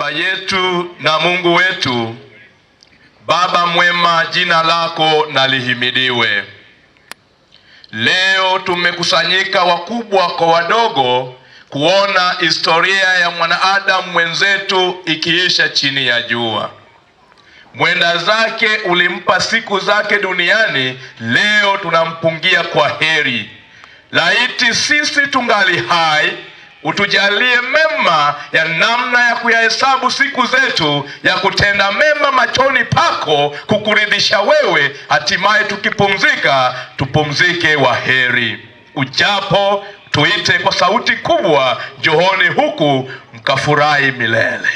Baba yetu na Mungu wetu, Baba mwema, jina lako na lihimidiwe. Leo tumekusanyika wakubwa kwa wadogo kuona historia ya mwanaadamu mwenzetu ikiisha chini ya jua. Mwenda zake ulimpa siku zake duniani, leo tunampungia kwa heri. Laiti sisi tungali hai, utujalie mema ya namna ya kuyahesabu siku zetu, ya kutenda mema machoni pako, kukuridhisha wewe, hatimaye tukipumzika, tupumzike wa heri. Ujapo tuite kwa sauti kubwa, njooni huku mkafurahi milele.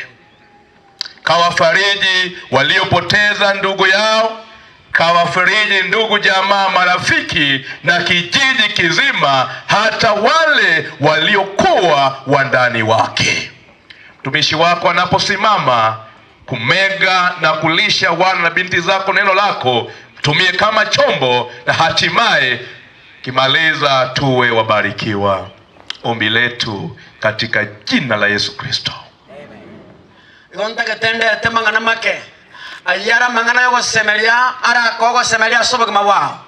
Kawafariji waliopoteza ndugu yao, kawafariji ndugu jamaa, marafiki na kijiji kizima, hata wale waliokuwa wandani wake. Mtumishi wako anaposimama kumega na kulisha wana na binti zako neno lako, mtumie kama chombo, na hatimaye kimaliza tuwe wabarikiwa. Ombi letu katika jina la Yesu Kristo. Igo ntagete ndete amang'ana make, ayio are amang'ana y'ogosemeria arake ogosemeria ase obogima bwao.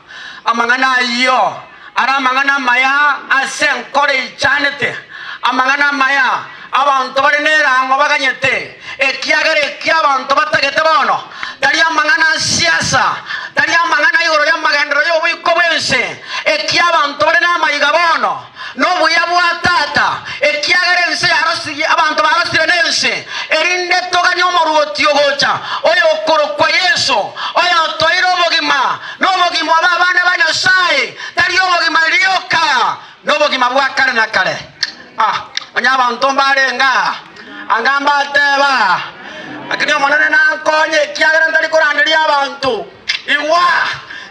Amang'ana ayio are amang'ana amaya ase enkoro eichanete, amang'ana amaya abanto bare nerang'o baganyete, ekiagera ekio abanto batagete bono tari amang'ana a siasa, tari amang'ana igoro y'amagenderero y'oboiko bw'ense, ekio abanto bare namaiga bono Nobuya bwa Tata, ekiagera ense yarosirie, abanto barosire nense, erinde toganye Omoruoti ogocha, oyokorokwa Yeso, oyotoeire obogima, na obogima obe abana ba Nyasae, tari obogima rioka, nobogima bwa kare na kare. Ah, onye abanto mbarenge aa, anga mbateba, Lakini Omonene nankonye, ekiagera ntari koranderia abanto. Igwa,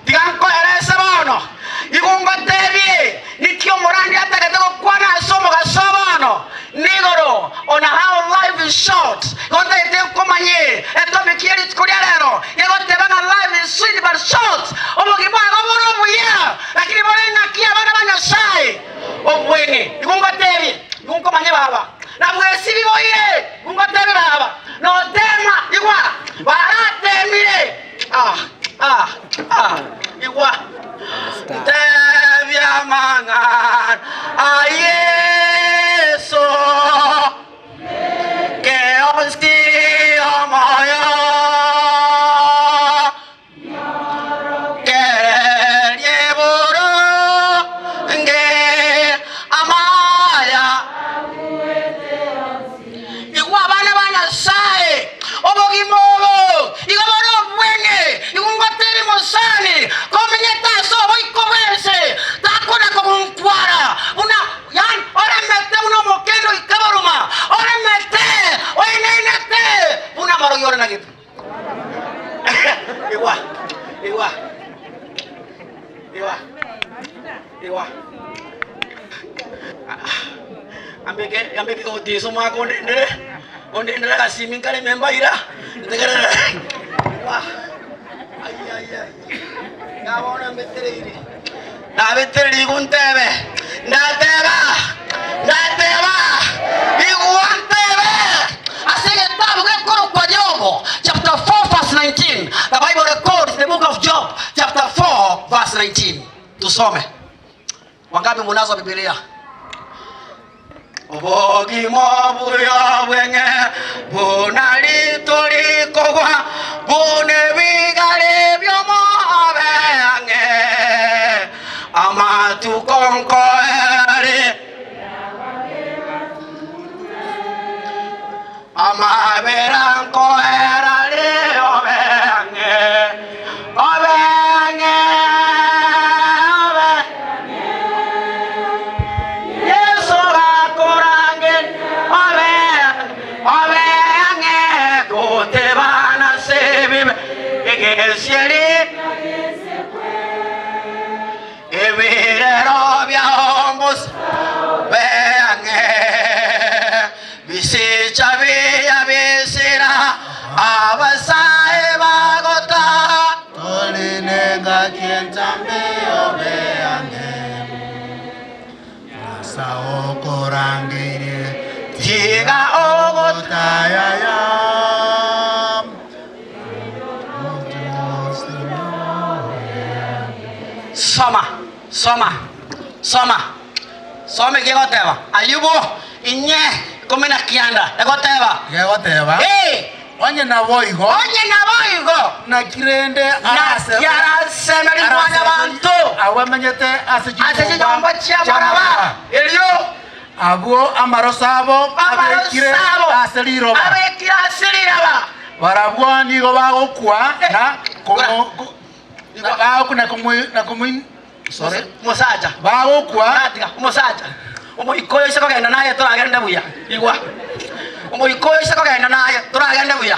tiga nkoerese bono, igo ngotebie niki omorandia atagete gokwana ase omogaso o bono, nigoro on how life is short. Igo ntagete nkomanyie etopic ye rituko ria rero gegoteba ng'a life is sweet but short, obogima igo bore obuya lakini bore ng'aki abana ba Nyasaye obweng'e. Igo ngotebie, igo nkomanye baba, na bwesibi boire, igo ngotebie baba, notema, igwa, baratemire. Ah, ah, ah, igwa ntebia amang'ana a Yeso, keonsi omoyo kererie boronge amaya. Igwa abana ba Nyasae, obogima obo igo bore obweng'e, igo ngoteebie mosani, komenyete ase oboiko bw'ense, takona kogunkwara buna, yaani oremete buna omokendo oika boruma, oremete oeng'ainete buna amarogi ore nagete. Igwa, igwa, igwa, igwa. Ambeke ambeke otiso omwaka ondendere ondendere agasimi nkareme mbaira ntegerere Wa, ai, ai, ai. Nabono mbetereire nabetereire igo ntebe ndateba ndateba igwa ntebe ase egetabu gekorokwa Jobo chapter 4 verse 19 the bible records the book of Job chapter 4 verse 19 tusome Wangapi munazo Bibilia? Obogima obuya bweng'e buna rito rikogwa, buna ebigare bi'omobe ang'e, amatuko nkoere, amabera nkoera are obe ang'e, obe ang'e, obe Yeso gakorangeria, obe obe ang'e gotebana ase ebibe, egesieri Ebirero biao mbosa obe ang'e, bisicha biya bisira, abasae bagota. Tori nengaki entambe obe ang'e, Nasa okorangeirie, Tiga ogotayaya. Soma, soma, soma eki egoteba. Ayubu, inye, 19, egoteba. Gegoteba, Ee. Onye naboigo. Onye naboigo. Naki rende arase. Naki arasemerie Mwanyabanto. Abwo bamenyete ase Ase chinyomba chi'amaraba. Erio. Abwo amaroso abo abekire Amaroso abo ase riroba. abekire ase riraba. Barabwo nigo bagokwa na komo- bagokwa na komo- na komo- sorry. Omosacha. Bagokwa. Natiga, omosacha. Omoika oyo ise kogenda naye toragende buya. Igwa. Omoika oyo ise kogenda naye toragende buya.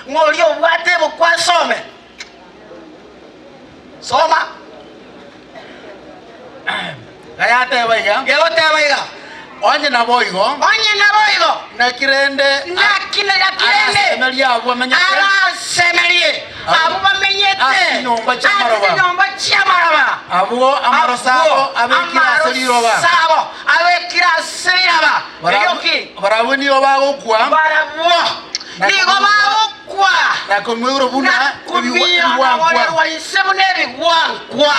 Ng'a oria obwate ebuku asome. Soma. Gayateba iga. Gegoteba iga. Onye naboigo. Onye naboigo. Naki rende. Naki naki rende. Arasemerie abwo bamenyete. Arasemerie abwo bamenyete. Ase chinyomba chi'amaroba. Ase chinyomba chi'amaroba. Abwo amaroso abo abekire ase riroba. Amaroso abo abekire ase riroba. Erio ki? Barabwo nigo bagokwa. Barabwo nigo bagokwa. Na komoirwa buna ebigwankwa. Na komiororwa inse buna ebigwankwa.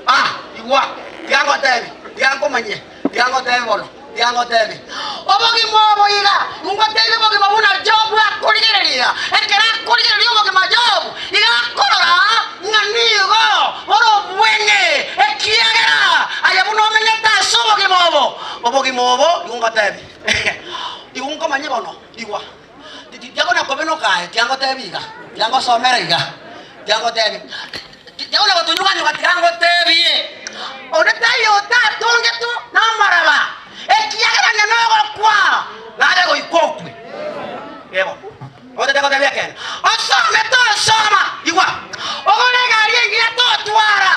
Ah, igwa, tiga ngotebi, tiga nkomanyie, tiga ngotebi bono, tiga ngotebi. Obogima obo iga, ngotebi obogima buna Jobu akorigereria. Ekero akorigereria obogima Jobu, iga akorora ng'a nigo bore obweng'e, ekiagera aye buna omenyete ase obogima obo, obogima obo igo ngotebi, igo nkomanyie bono, igwa. Tiakona kobenoka aye, tiga ngotebi iga, tiga ngosomere iga, tiga ngotebi, tiakona gotunyuganyuga, tiga ngotebie, onde taiyo otatongetwe namaraba, ekiagera onye nogokwa, naye goika okwe. Ebo, otete gotebia ekeene, osome tosoma, igwa, ogore egari engiya totwara,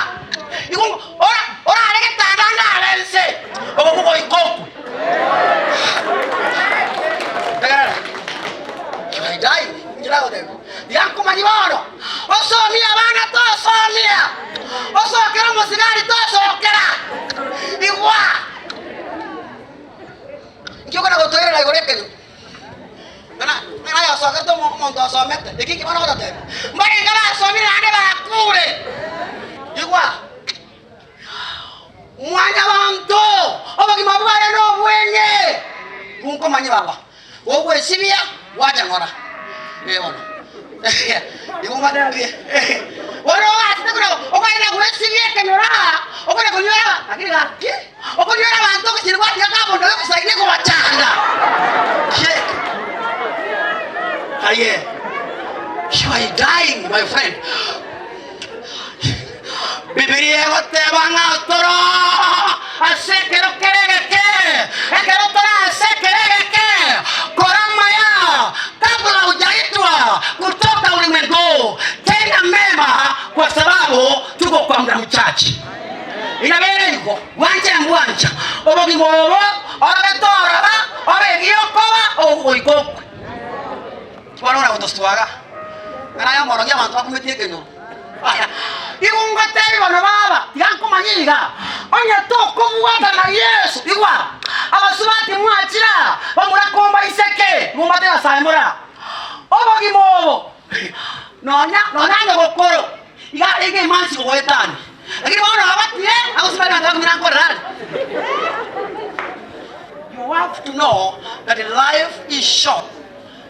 igwa ora orare getanda ndare nse, ogokwa goika okwe. Tegerera. You are dying. Inche nagotebia. Tiga nkomanyie bono. Osomie abana tosomia. Osokere omosigari tosokera. Igwa. Inki okona gotoirera igoro ekenyoro? Ng'a ng'a aye osokerete omo omonto osomete. Eki inki bono ogototebia? Mbarenge basomire naende bakure. Igwa. Mwanyabanto, obogima bwaye nobweng'e, bunkomanye baba, gogwesibia gwacha ng'ora. Ee bono, igo ngotebi, bono ogachete buna okogenda gwesibia ekenyoro aa, okona konywera lakini gaki, okonywera abanto ogosira gwatiga kabondo gagosainie kobachanda. Ki? Aye, you are dying my friend. Bibilia egoteba ng'a toro ase ekero kere egeke, ekero tore ase ekero egeke, kora amaya kabla hujaitwa kutoka ulimwengu, tenda mema kwa sababu tuko kwa muda mchache. Inabere igo, bwancha embwancha, obogima obo orobe toroba, obe egiokoba, ogoika okwe. Bono oragotoswaga, ng'a naye omorogi abanto bakumetie ekenyoro. Igo ngotebi bono baba, tiga nkomanye iga, onye tokobwata na Yeso, igwa, abasubati mwachire aa, bamura komba iseke, igo mbate Nyasae more aa. Obogima obo, nonya nonya nyogokoro, iga arenge emansi gogoetania, lakini bono abatire, agosibare abanto bakumira nkorera are. You have to know that life is short,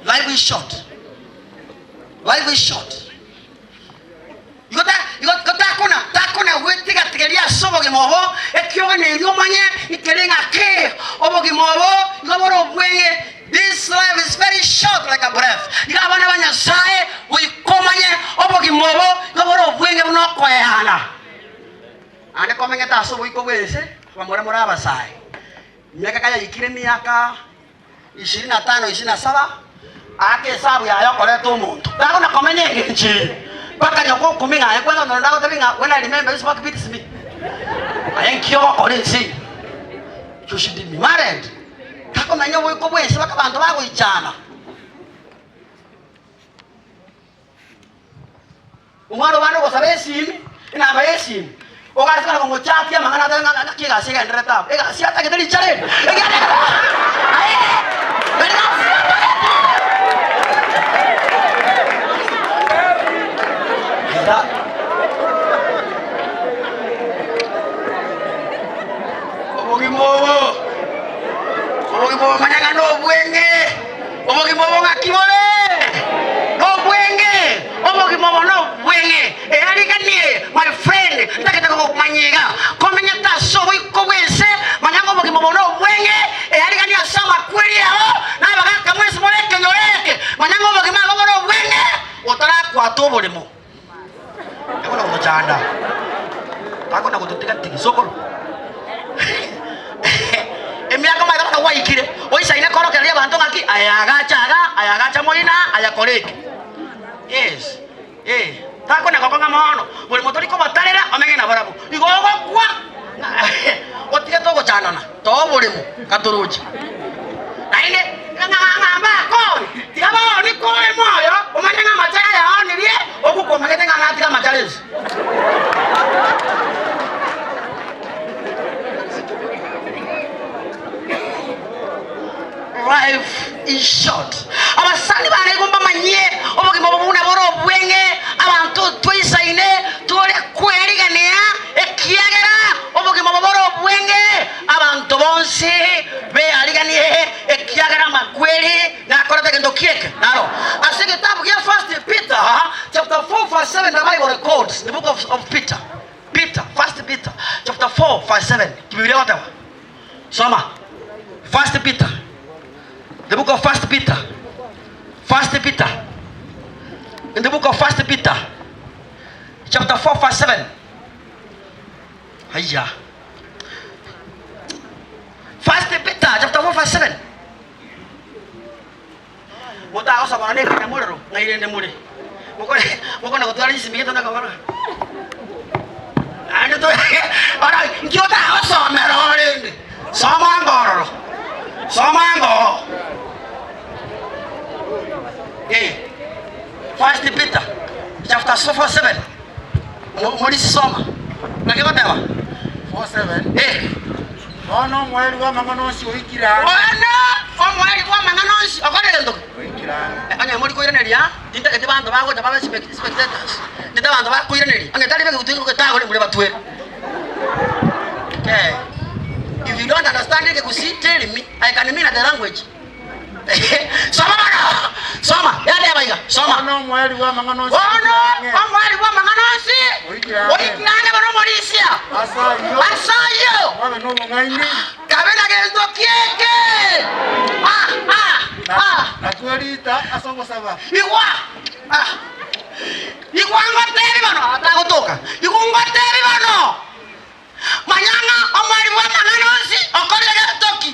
life is short, life is short. Igo ta, igo, igo takona, takona gwetiga-tigeria ase obogima obo, ekioganeiri omanye nkere ng'aki obogima obo igo bore obweng'e. This life is very short like a breath. Igo abana ba Nyasae goika omanye obogima obo igo bore obweng'e buna okoeana. Naende komenyete ase oboiko bw'ense, bamura more abasae, emiaka kayaikire emiaka Ishirini na tano, ishirini na saba, aake esabu yaye okoreta omonto. Takona komenya engencho eye mpaka nyoka okumia ng'a aye kwanza nonye ndagotebi ng'a when I remember you smoke beats me. Aye nki ogokora ense eye? You should be married. Takomenya oboiko bwense mpaka abanto bagoichana. Omwana obande ogosaba esimi, enamba y'esimi, ogare kona komochatia amang'ana atari ng'a ng'aki egasi egendererete abwo, egasi atagete richa rende, ekiagera aye bari gasi atagete. Toboremo. Takona gotochanda. Takona gototiga tigi sokoro. Emiaka omanyete bono gwaikire, oisaine korokereria abanto ng'aki aya agacha iga, aya agacha moina, aya kora eke. Yes, eh, takona gokong'a mono, boremo tori kobotarera omenye nabarabwo. Igo ogokwa ng'a otige togochandana, toa oboremo katoroche. Naende ng'a mbakore, tiga baoni kore moyo, omanye ng'a amachara aya aonirie, okwo kwamanyete ng'a natiga amachara ense. Life is short. Abasani bane igo mbamanyie obogima obo buna bore obweng'e, abanto twaisaine tore kwerigania, ekiagera obogima obo bore obweng'e, abanto bonsi beariganie, ekiagera amakweri nakorete gento kieke. Naro ase egetabu gia First Peter chapter 4 verse 7 the Bible records the book of, of Peter Peter First Peter chapter 4 verse 7 Bibilia egoteba Soma First Peter the book of First Peter First Peter in the book of First Peter chapter 4 verse 7 Haya First Peter chapter 4 verse 7 Motagosomana nekenyamorero, ng'ai rende more? Mokore mokona gotwara chisimi gento nakabara. Naende to ora nki otagosomera orende? Soma ngororo, soma ngoo. Eh, First Peter chapter 4 7 Mo- morisi soma naki goteba 4 7 eh Bono omoerio bw'amang'ana onsi oikire ang'e. Bono omoerio bw'amang'ana onsi okorire gento ki? Oikire ang'e. Onye mori koiraneria, tintageti banto bagocha babe spectators, ntagete abanto bakoiraneria, onye tari begegutu egetagore mbure batwere. Eh, if you don't understand ekegusii, tell me, I can mean the language. Soma bono, soma, yateba iga, soma. Bono omoerio bw'amang'ana onsi Bono oikire ang'e. omoerio bw'amang'ana onsi Oikire ang'e. oikire ang'e bono omorisia. Ase ayio, Ase ayio mobe nobong'aini, kabe na gento kieke. Ah, ah, na, ah. na kwerita ase ogosaba. Igwa, ah. Igwa ngotebi bono, atagotoka. Igwa ngotebi bono. Manya ng'a omweri bw'amang'ana onsi okorire gento ki.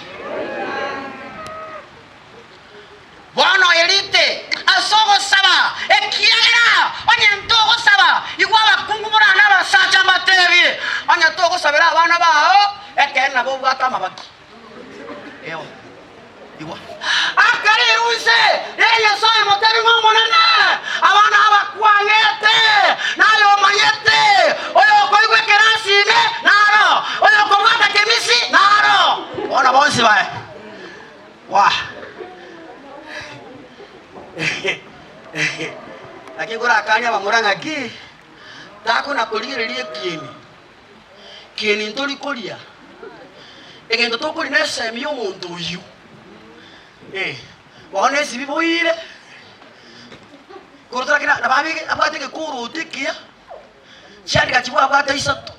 Bono erite ase ogosaba, ekiagera onye ntogosaba, igwa abakungu buna nabasacha mbatebie, onye togosabera abana bao, ekeene nabo obwate amabaki. Ewa. Igwa. Akariruse, riria Nyasae motebi ng'a Omonene, abana abakwang'ete, naye omanyete, oyokoigwa ekerasi ime, naro, oyokobwata kemisi, naro. Bono bonsi baye. Wa. Naki nkorakanie abamura ng'aki, takona korigereria ekieni. Kieni ntori koria, egento tokoria nesemi y'omonto oyio. Eh, bono esibi boire, korwa torakina nabo abeke abwate egekoroto ekiya, chiandika chibwo abwate isato,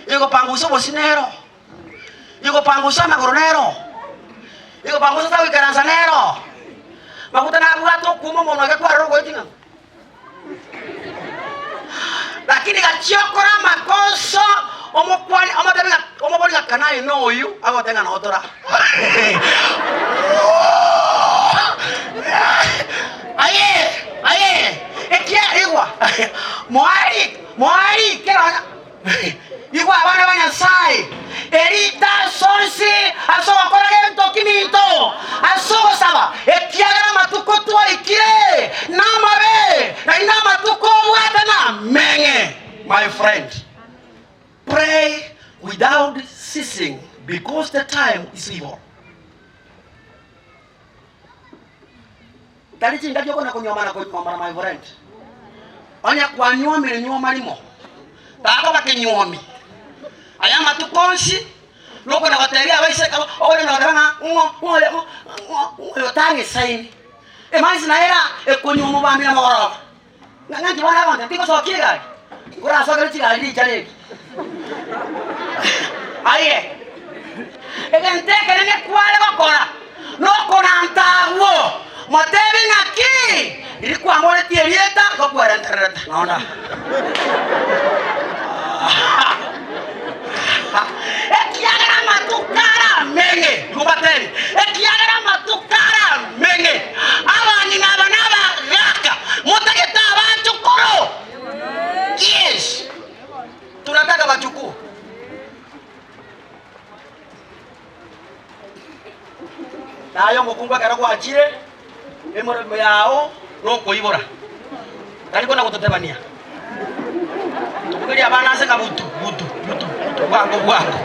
egopangusa obosie nero, egopangusa amagoro nero, egopangusa ase agoikaransa nero, maguta nabwate okwoma omonwa ake kwarora ogoetia ng'a. Lakini gachia okora amakoso, omokwani omotebi ng'a omobori ng'a kana aye noyio, agote ng'a notora. Aye, aye, ekiagera igwa, moari, moari kera onya. Igwa abana ba Nyasae, erite ase onsi ase ogokora gento kiminto, ase ogosaba, ekiagera amatuko twaikire namabe, naende amatuko obwate nameng'e. My friend, pray without ceasing because the time is evil. Tari chingaki okona konyuomana konyuomana my friend. Onye kwanyuomire nyuoma rimo. Takoba kenyuomi. Aya amatuko onsi nokona gotebia abaiseke aba okonyora goteba ng'a ng'o ng'o ng'o ng'o oyo tang'isaini. Emansi naye era ekonyuoma obambire mogoroba. Ng'a ng'aki bono agonte tigosokia egari, nkorasokere chigari riichana eri. Aye, egento ekenene kware gokora nokonanta agwo, motebi ng'aki, riria kwamoretie erieta. Igo kwerentererete nonya. Ekiagera amatuko arameng'e, nigo mbateebie, ekiagera amatuko arameng'e, abang'ina aba na abagaaka, motagete abachukuru. Yes, tunataka bachukuu. Naye omokungu ekero gwachire, emoremo yao nokoibora, tari kona gototebania. Tobogerie abana ase ng'a butu butu butu butu bwango bwango.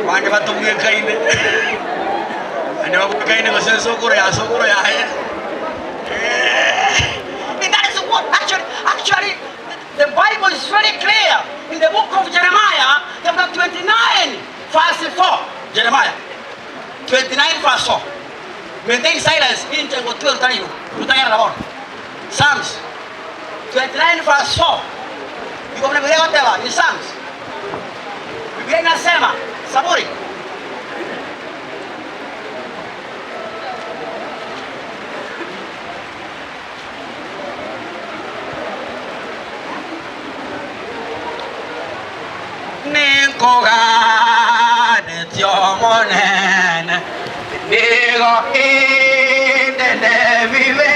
Abande batobwekaine, abande babwekaine gose esokoro ya sokoro yaye. That is what actually actually The Bible is very clear in the book of Jeremiah chapter 29 verse 4. Jeremiah 29 verse 4. Maintain silence inche ngotwe rotari igo rotagerera bono. Psalms 29 verse 4. Igo buna Biblia egoteba ni Psalms. Biblia inasema Saburi Ninkoganetie Omonene, nigo inde nebibe,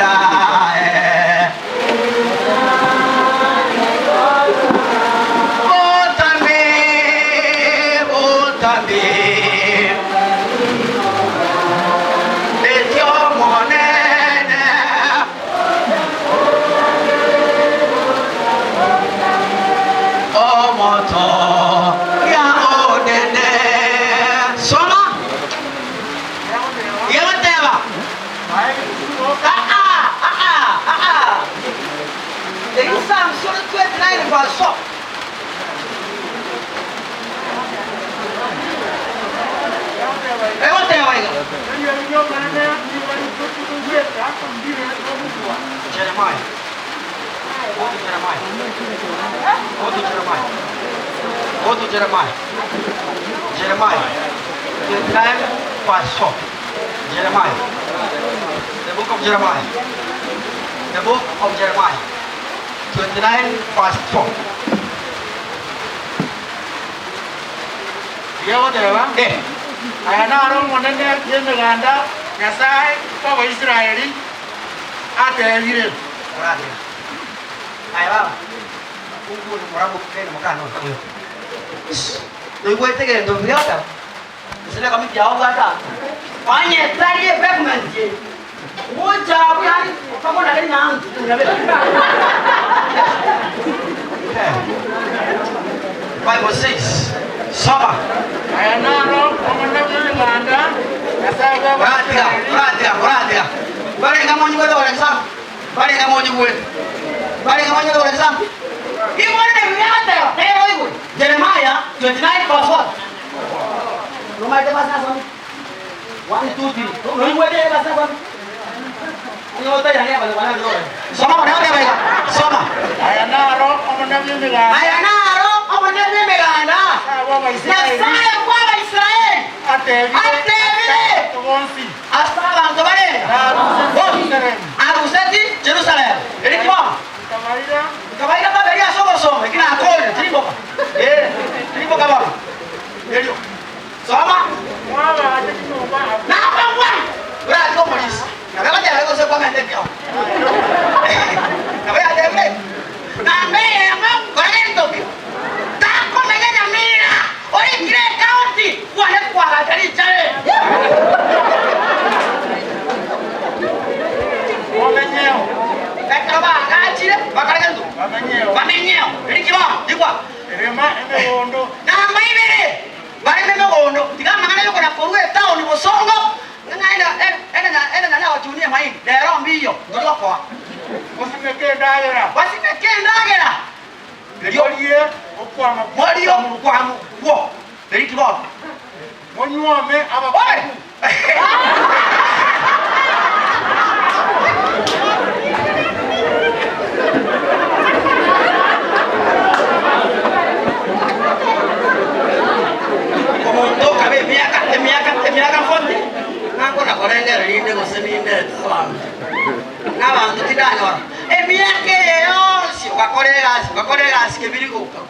kobokondae. Botambe, botambe. Egoteba iga. Jeremiah. Go to Jeremiah. Go to Jeremiah. Go to Jeremiah. Jeremiah. 29 verse 4. Jeremiah. The book of Jeremiah. The book of Jeremiah. 29 verse 4. Riagoteba, Aya naro Omonene bw'Emeganda, Nyasae bw'Abaisraeli, ateebire. Koragera. Aye baba, omokungu oyo moramoke kende mokana oyo. Toigwete gento mbuya oteba? Gose nekomiti yao obwate aa? Onye tari epavement eye, ngocha abwo yaani okabona rinyangu Bible says, soma. Aya naro Omonene bw'Emeganda, Nyasae Oratiga, bw'Abaisraeli. oratiga, oratiga. Barenge monyigwete gokora exam? Barenge monyigwete? Barenge monyigwete gokora exam? Igoro Biblia egoteba, tera oigwe. Jeremiah 29 verse 1. Nomaete verse nasomire? 1, 2, 3. Noigwete verse nasomire? Soma bono egoteba iga. Soma. Aya naro Omonene bw'Emeganda. Aya naro Omonene bw'Emeganda, Nyasae bw'Abaisraeli. Nyasae bw'Abaisraeli, Atebire. Atebire. Abanto bonsi. Ase abanto bare Naruseti bonsi. Yerusalemu. Aruseti Jerusalemu. Eri ki bono? Nkabaira. Nkabaira Babeli ase obosomba, eki nakorire, tirimboka. Ee, tirimboka bono. Erio. Soma. Mwabaache chinyomba abwo. Nabangwana. Orache omorisia. Nabo egoteba gose kwamenta ebiao. Nabo yatebire, Namba eyemo kora gento ki? Takomenya Nyamira, orikire ecounty, kwane kwagacha richare. Bamenyeo. Ekero baagachire, bakora gento ki? Bamenyeo. Bamenyeo. Eri ki bono? Igwa. Rema emegondo. Namba ibere, Bareme emegondo, tiga amang'ana y'okona korwa etaoni bosongo, ng'a ende nagochunia emaini, rero mbiyo, ntori gokoa. Mosimeke endagera. Basimeke endagera. Erio Morie okwama morie okwama kwo. Erio ki bono? Monyuome Oe! abakungu.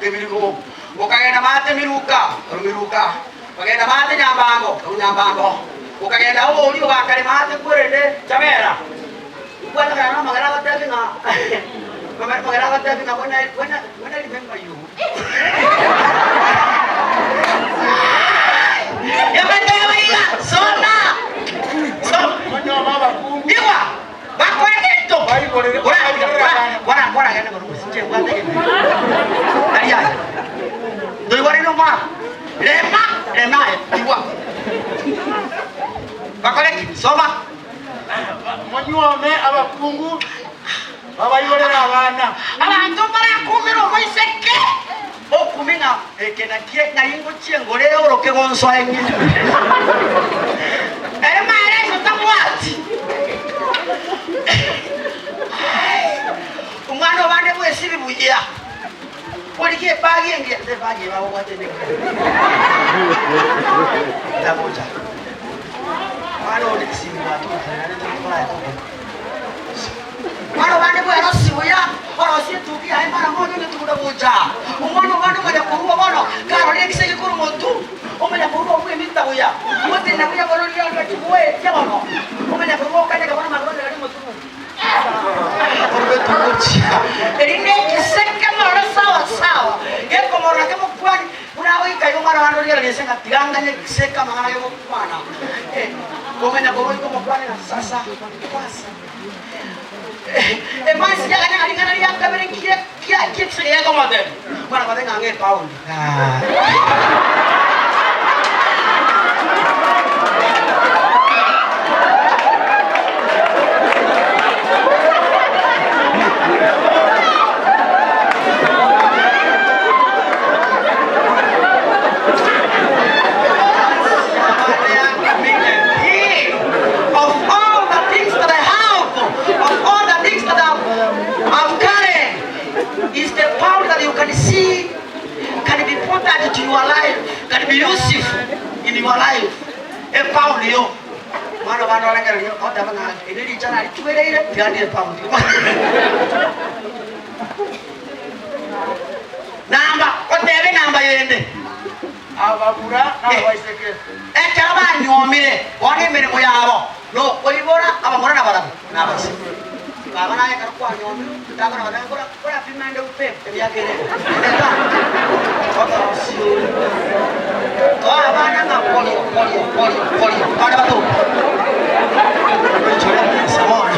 Kebirigo, okagenda maate Miruka, korwa Miruka okagenda maate Nyambango, korwa Nyambango okagenda Oori, ogakare maate kwerende Chabera. Nkwatakana namagena agotebi ng'a amagena agotebi ng'a when I, when I, when I remember you. Emeteba iga, soma, soma. Monyuome abakungu. Igwa, bakore gento. Baigorere- baigorere abana. Kwaragenda korwa inche mbwate egento. Tari aye. Toigwarire omwaka. Rema, rema aye, igwa. Bakore ki? Soma. Monyuome abakungu, babaigorere abana. Abanto mbarakumere omoiseke okume ng'a eke nakio ng'ai ngochie ngore oroke gonsoa eng'ina. Ere maelezo tabwati. Omwana obande bwesibi buya, origie ebagi engiya, ase ebagi eye bagobwata ende engiya. Tagocha. Omwana onde esimi gwatokire naende tokoraete okoboko. Omwana obande bwerosie buya, orosie etuki yaye mara mono onye tuguna gocha. Omwana obande omanya korua bono, karorire ekise gekorwa motu, omanya korua obwo emita buya, otenena buya bono riria riria chigoetia bono, omanya korua okanyeka bono amagoro onye aria motu. Korwa etuguchia, eri nekise kemorore sawa sawa, gekomorora kemokwani. Buna agoika igo omwana one origereria ise ng'a tiga nganye giseke amang'ana y'ogokwana, komanya korwa oika omokwane ng'a sasa kwasa. Emansi yaganya ng'a ring'ana ria kabere nkie kia kia ekiseke gekomotebia, omwana gote ng'a ng'e epaundi. Of all the things that I have, of all the things that I've, I've carried, is the power that you can see can be important to your life, can be useful in your life. Epound yo. Mwana bana orengereria oteba ng'a eri richana rituereire tiga ndie epound. Namba, otebe enamba yende. Abamura na abaiseke. Ekero banyuomire, bono emeremo yabo nokoibora abamura nabarabwo nabaiseke. Baba naye ekero kwanyuomire, tagora goteba kora korapima ende upe emiaka ere etano, otorosie toa abana ng'a korio korio korio korio abana batoke. Oichore emesa bono.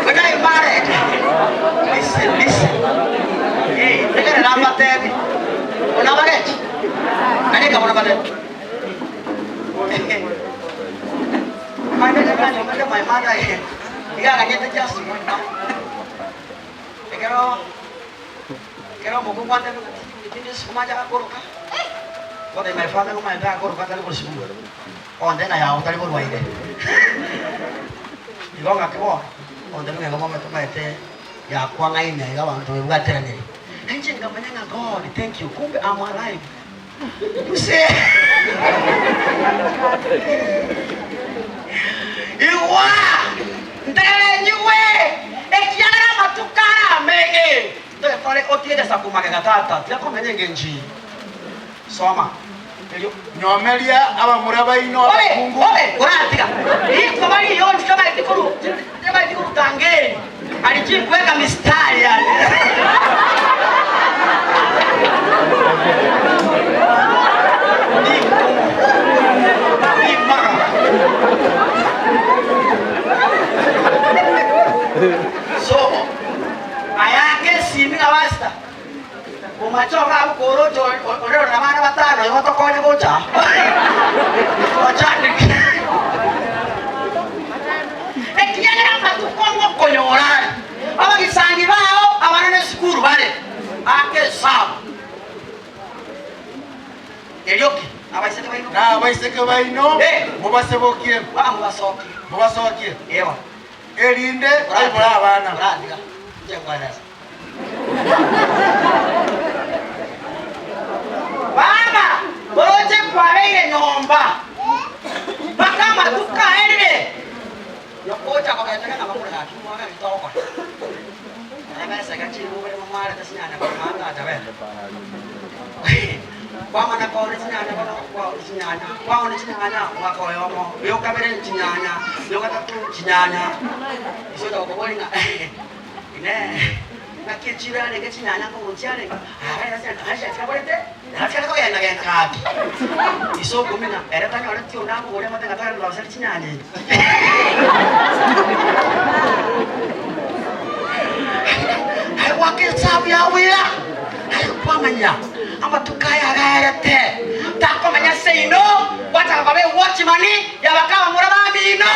When I married, listen, listen. Eh, ekero nabatebi, onabarechi, nari nkabona batebi. Mande ekero mande my mother, iga aganyete just one month. Ekero ekero omokungu antebia ng'a tindi sukuma acha gakoroka, bono my father omanyete agakoroka tari korwa sukuma. Onde ng'a yago tari borwaire. Igo ng'aki bono, onde ng'a igo bono tomaete yakwang'aina iga abanto bebwateranire. Inche nkamanya ng'a God thank you, kumbe am alive. Gose igwa ntere nyigwe, ekiagera amatuko are amenge. Togetore otige egesaku magega tata, tiga komenya engencho eye. Soma erio. Nyomeria abamura baino Obe, abakungu. obe, oratiga rikoba rionsi tamaeti koru tamaeti koruta ngeri ari chinkweka mistari yane. Rikumu, rimaga. So, ayake esimi ng'a basta. Omache obe koroche ore ore nabana batano igo tokonye gocha twachandeke ekiagera amatuko ngokonyora are abagisangi bao abana nesukuru bare ake esabu erio ki abaiseke baino Na abaiseke baino Eh. mobasebokie, bamobasokie mobasokie, ewa erinde baibore abana. Oratiga inche nkoeresa. Baba, oroche kwabeire nyomba mpaka amatuko aerire. Ogocha kogenda ng'a nabamura gaki mwaga eki togokora. Neba esege chirube mwarete chinyanya bono na tata bene. Kwamanya koona chinyanya bono kwaona chinyanya, kwaona chinyanya omwaka oyomo, oyo kabere chinyanya, oyo gatato chinyanya. Ase ocha gokoboria ng'a inee, ng'aki echiro yarenge chinyanya nkobo chiarenge? Chiaborete, nachia kogenda genda gaki. Ise okomina ere tanyoreti onde amoborie amote ng'a togende toroseri chinyanya echi. Aye gwaka esabu yao buya, aye kwamanya amatuko aya agaerete, takomenya seino, gwachaka koba ewatchman ya bakabamura bamino.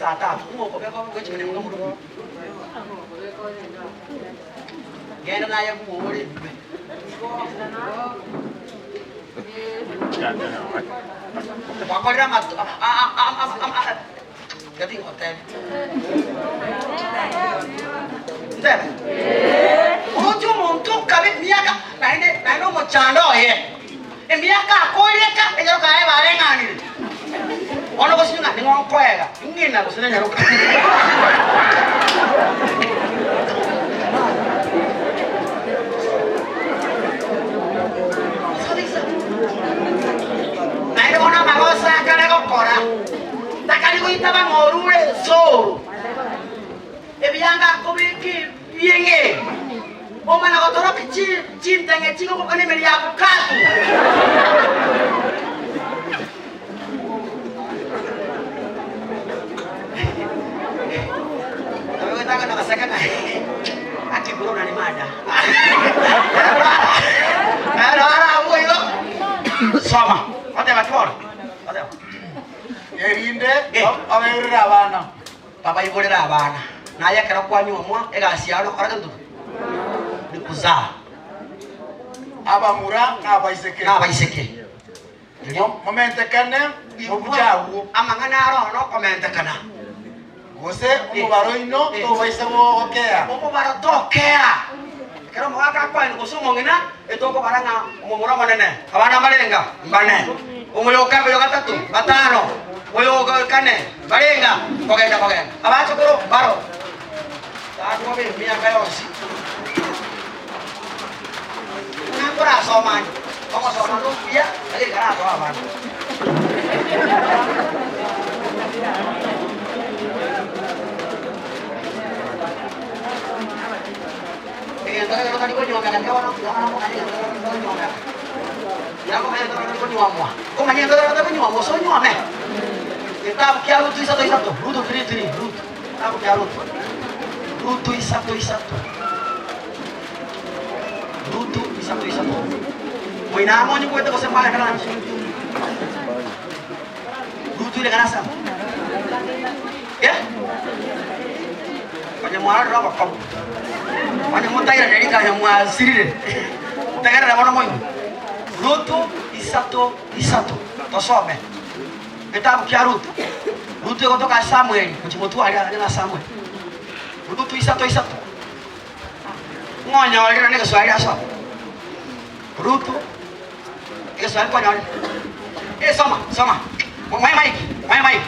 Saa tatu, ng'o okobeka obwatchman bwa Genda naye bw'ore ebibe. Gwakorire amato tiga tingotebia. Ntebe? Oroche omonto okabe emiaka naende naende omochando oye, emiaka akorire ka enyaroka yaye bareng'anire. Bono gosinywa ng'a ning'o nkoega, ng'ina gose nenyaroka. Naende bono amagoso akare gokora, takari goitaba ng'a orure esoro, ebianga akobeka ebieng'e, omana gotorokia chinteng'e chigokokana emeri ya bukatu. Soma. Oteba ki bono? Oteba. Erinde obairere abana. Babaiborere abana. Naye ekero kwanyuomwa, egasi yao nokora gento ki? Ni kuzaa. Abamura na abaiseke. Na abaiseke. Momentekane ingucha agwo. Amang'ana aro nokomentekana. Gose omobaro oino tobaisa gokea. Omobaro tokea. Ekero omogaka akwane gose omong'ina, etokobara ng'a omomura omonene, abana mbarenga? Mbane. Omoyo oyo gatato, batano. Oyo kane, mbarenga? Kogenda kogenda. Abachokoro mbaro. Tagwa emiaka yonsi. Buna nkorasomanie, ogosoma nokuya, lakini karasoe abana. Egento ekero tari konywomeka tiga bono tiga bono komanya egento ekero tari konywomeka. Tiga komanya egento ekero tari konywomwa. Komanya egento ekero tari konywomwa gose onywome. Getabu kia Rutu isato isato, Rutu 3:3, Rutu, getabu kia Rutu. Rutu isato isato. Rutu isato isato. Moina amo onyikwete gose mwagenda lunch? Rutu ire gana sama. Eh? Onye mwarorire obokong'u, onye motairaneri kanya mwasirire, tegerera bono moigwe. Rutu isato isato. Tosome. Getabu kia Rutu. Rutu egotoka ase Samueli, gochia motwe aria aria na Samueli. Rutu isato isato. Ng'o onyorire na egeswahili asome? Rutu egeswahili kwanyorire? Eh, soma, soma. Moe mic, moe mic.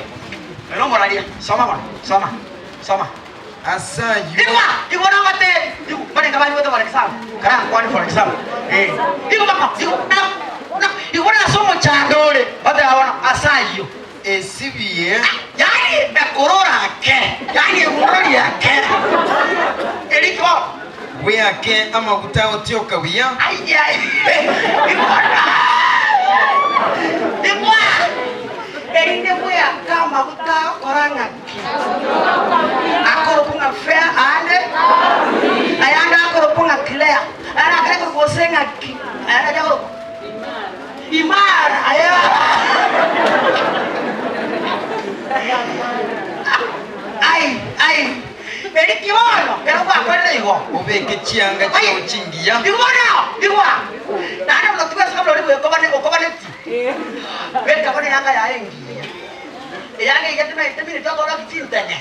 Ere omoraria, soma bono, soma, soma. Ase ayio. Igwa, igwa nagotebi, igwa, barenge banyuete for example, kara nkwane for example, eh, igwa baka, igwa, na, na, igwa nase omochando ore, oteba bono, ase ayio. Esibie. Yaani ekorora ake, yaani egurori ake, eri ki bono? Bweake amaguta otioka buya. Ai, ai, igwa, igwa, erinde bweake amaguta agokora ng'aki? Akorokwa ng'a fair aande, ayande akorokwa ng'a clear, ayande akare korokwa gose ng'aki, ayande aria akorokwa Imara aye Ai, ai, eri ki bono ekero gwakorire igo? Obeke chianga chiao chingiya. Igo bono, igwa, naende buna tibwesika buna oria bwekobane okobaneti. Beka bono eyanga yaye engiya. Eyanga eyio temanyeti temineti otora ki chintene.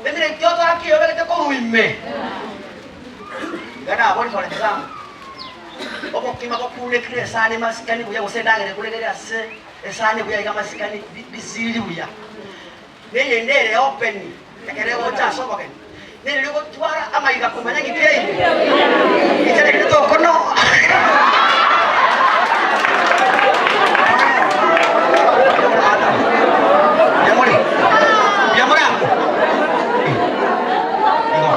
Temineti otora ki eyobegete korwa ime. Iga nabori for example. Obokima bokunekire esani masikani buya, gose endagera ekunekeire ase esani buya iga masikani bisiri buya. Neyende ere open ekero egocha ase obogeni, nereri ogotwara amaiga komanya ng'iki ere ime. Inche rende tokono. Mbuya more? Mbuya more abwo? Igo.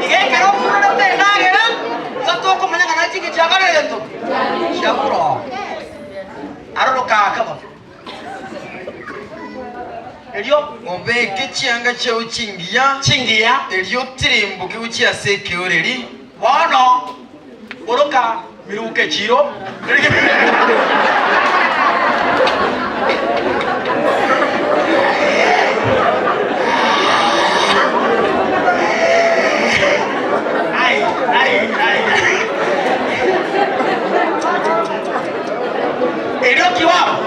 Iga ekero omonto endagera, igo tokomanya ng'a nache inche chiakare egento chiakoroo. Aroroka akaba. Erio. Obeke chianga chiao chingiya. Chingiya. Erio otirimboke gochia ase ekeoreri. Bono boroka miruka echiro. Ai, ai, ai. Erio kiwabo.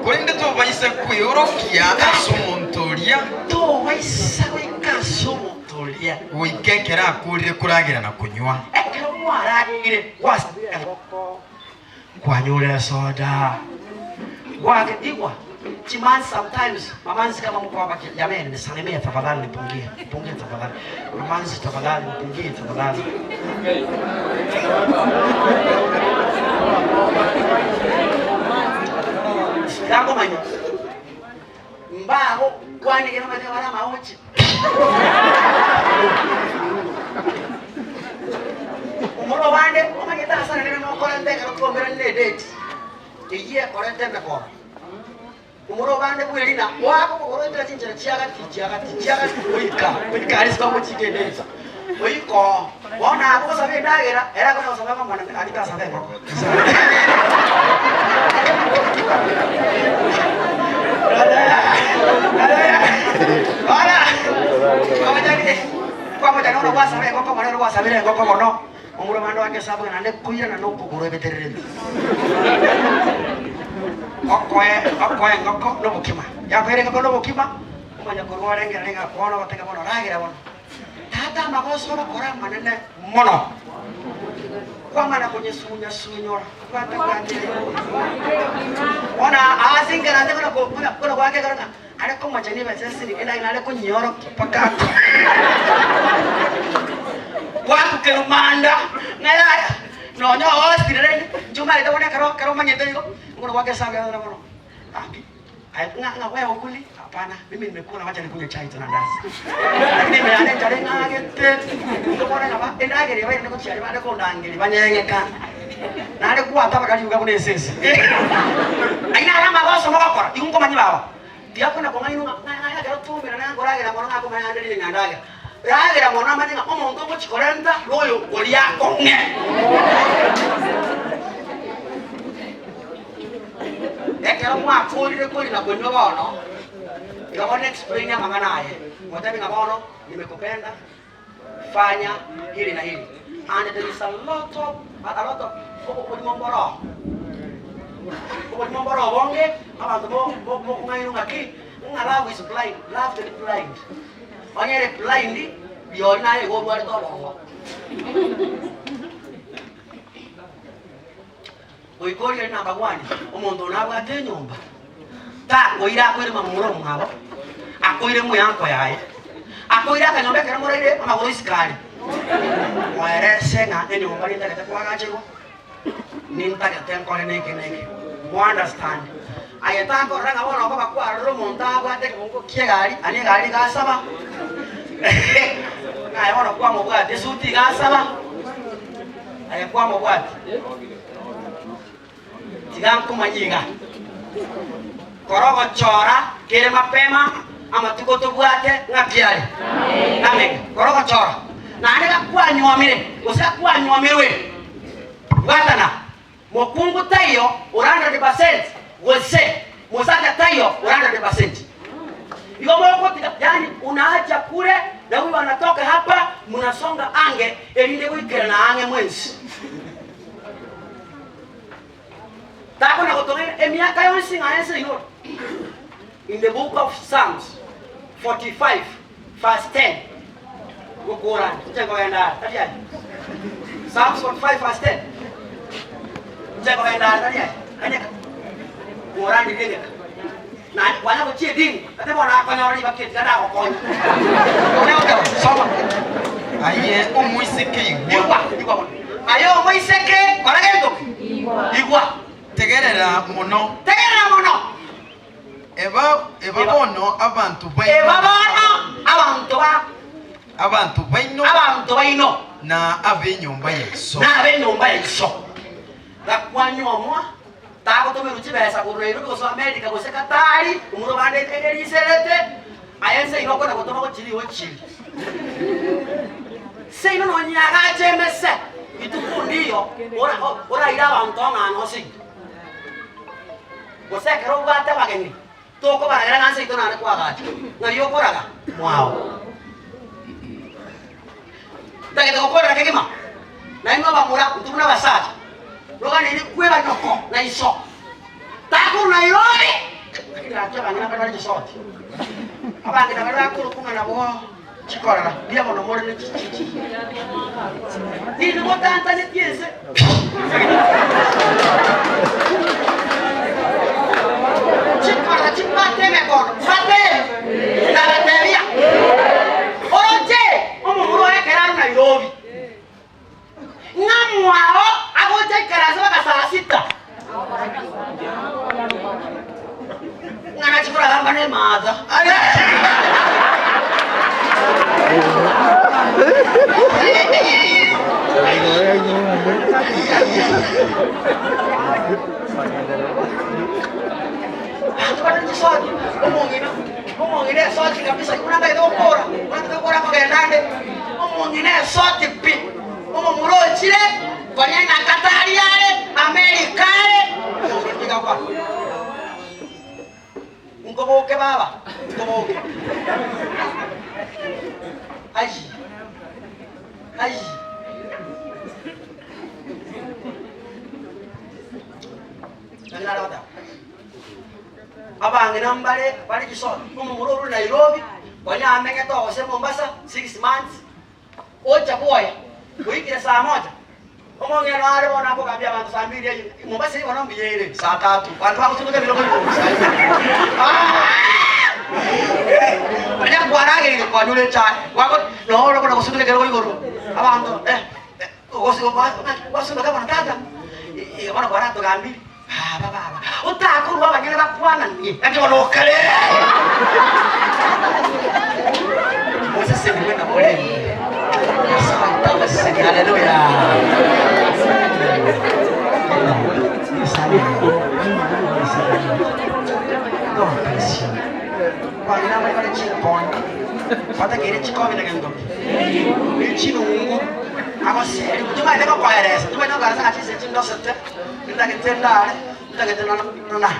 Korende tobaisa kweorokia ase omonto oria. Tobaisa goika ase omonto oria. Goika ekero akoorire koragera na konywa. Ekero mwarageire gwasabire engoko, kwanyure esoda, gwake igwa chimansi sometimes mamansi kama mko hapa jameni nisalimie tafadhali nipungie nipungie tafadhali mamansi tafadhali nipungie tafadhali Tigakomanya mbago kwanigera omanyete bare amaoche. Omorwo obande omanyete ase anene nokorenta ekero twaumeranire edate eyio ekorenta emekoro. Omorwo obande bwerina oake okogoro oetera chinchera chiagati chiagati chiagati goika goika aria ase bagochika edate. Goika oo bono abwo gosaba endagera ere akona gosaba ng'a omonene gaki tasaba engoko. Gwasabire engoko mono, omorwe bande oake esabu naende koirana nokogoro ebeterereti. Okoe okoe engoko nobokima, yakoeire engoko nobokima, omanye korwa orengereri ng'a bono ogoteba bono ragera bono. Tata amagoso ogokora amanene mono, kwamana konyesunya-sunyora, bwata-bwatire. Bono ase inkaranse buna ko- buna buna goaka ekero ng'a are komochenia ebeseseni endagera nare konyiorokia mpaka akwe. Gwakukerwa manda ng'a yaya nonya oosire rende, inche omanyete bono ekero ekero omanyete igo, buna goaka esabu yao bono, gaki. Aye ng'a ng'a wewe okuli? Hapana, mimi nimekula, wacha nikunywe chai tu na ndazi. Lakini ime yane enchara eng'agete, nigo bono ng'a ba endagera eye bairane gochia aria bare kondangeria banyeng'eka. Nare gwata bakariuga buna esese. Ayio naro amagoso mogokora, igo nkomanyia baba. Tiakona kong'ainwa ng'a ng'a ng'a ekero twaumerana ng'a nkoragera mono ng'a akomanya ande rire ng'a ndagera. Ragera mono amanye ng'a omonto ogochia korenta noyo oria akong'e. Ekero mwakoorire koria na konywa bono, iga bono explain amang'ana aye, motebe ng'a bono nimekupenda, fanya hili na hili and there is a lot of a lot of oborimo mboro oo, oborimo mboro obonge, abanto bo bo bokong'ainwa ng'aki, ng'a love is blind, love teri blind, onye ere blind, rirorio naye igo orwarete obongo. Goika oria nabagwanie, omonto oo nabwate enyomba, takoira akoire mamura omwabo, akoire mweanko yaye, akoire akanyomba ekero moraire amagoro isiko aria. Moerese ng'a enyomba nintagete koagacherwa, nintagete nkore neke neke, mo understand. Aye takorora ng'a bono okoba kwarorire omonto abwate ekemongo ki'egari, aria egari iga asaba, naye bono kwamobwati esuti iga asaba. Aye kwamobwati, tiga nkomanye iga, kora ogochora kere mapema, amatuko tobwate ng'aki are? Namenge. Kora ogochora. Naende gakwanyuomire, gose gakwanyuomirwe, bwatana, mokungu taiyo ore 100% gose mosacha taiyo ore 100%. Igo mogotiga, yaani unaacha kure na huyu anatoka hapa, mnasonga ange erinde goikerana ang'e mwensi. Takona gotong'aina emiaka yonsi ng'a ense igoro. In the book of Psalms 45 verse 10 gokorana inche nkogenda are tari ayio. Psalms 45 verse 10. Nche kogenda are tari aye, kanyeka. Mworandirie egeka. Naende kwanya gochia edini, ate bono akonyora ribaki eri tiga nagokonya. One goteba, soma. Aye omoiseke igwa. Igwa, igwa bono. Aye omoiseke, kora gento ki? Igwa. Tegerera mono. Tegerera mono. Eba, eba bono abanto baino. Eba bono abanto ba. Abanto baino. Abanto baino. Na ab'enyomba ya iso. Na ab'enyomba ya iso. Gakwanyuomwa, tagotomerwa chibesa korwa Nairobi gose America gose Katari, omorwe bande eriserete, aye nse ino okona gotoma gochiri igo chiri. Seino nonya agache emese rituko ndiyo oraire abanto ng'a noseito. Gose ekero obwate abageni, tokobaragera ng'a nseito naende kwagacha, ng'ai okoraga? Mwao. Ntagete gokwanera kegima nainwe abamura, intwe buna abasacha, roganeire kweba nyoko na iso. Takorwa Nairobi, lakini gaki abang'ina mbare bare chisoti. Abang'ina baria bakorokwa ng'a nabo chikorera, mbuya mono more ne chichichi. Ninwe motantanetie ense pi. Chikorera chibwate emekono, mbatebi, ndabatebia. Oroche omomura oye ekero arure Nairobi, ng'a mwao agocha ikaranse mpaka saa sita, ng'a nachie koragamba ne Martha. Abanto bare chisoti, omong'ina Omong'ina esoti kabisa, buna ntagete gokora, buna ntagete gokora kogenda ande, omong'ina esoti pi, omomura ochire, konya ng'a Katari are, Amerika are, omong'ina nigo akwana, nkoboke baba, nkoboke. Ayi, ayi. Naki nare goteba? Abang'ina mbare bare chisoni, omomura orure Nairobi, konya amenyete gose Mombasa 6 months, ocha bwoye, oikire saa moja, omong'ina noo are bono akogambia abanto saa mbiri eyio, Mombasa eyio bono mbuya ere, saa tatu, abanto bagosunguta ebirogo igoro saa inye. Konya kwarageire kwanyure echae, gwako noo ore kona gosunguta ekerogo igoro, abanto eh, Gwasomeka bono tata, bono kwaratogambirie, baba baba, otakorwa abanyene bakwananie, naki bono okare. Mosesenigwe na morembe. Nyasae oito abasesenie. Haleluya. God bless you. Abang'ina abare bare chinkonyi, batakeire chikobi na gento ki? Ne chinungu. Agoserigwe, timanyete gokoeresa, timanyete gokoeresa ng'a chinse echi ndosete, ntagete ndare, ntagete na na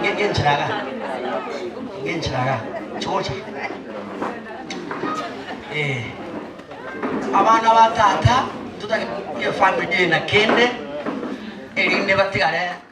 Ng'enchera iga, ng'enchera iga, chocha eh. Abana ba tata, totagete efamiri eye na kende, erinde batigare.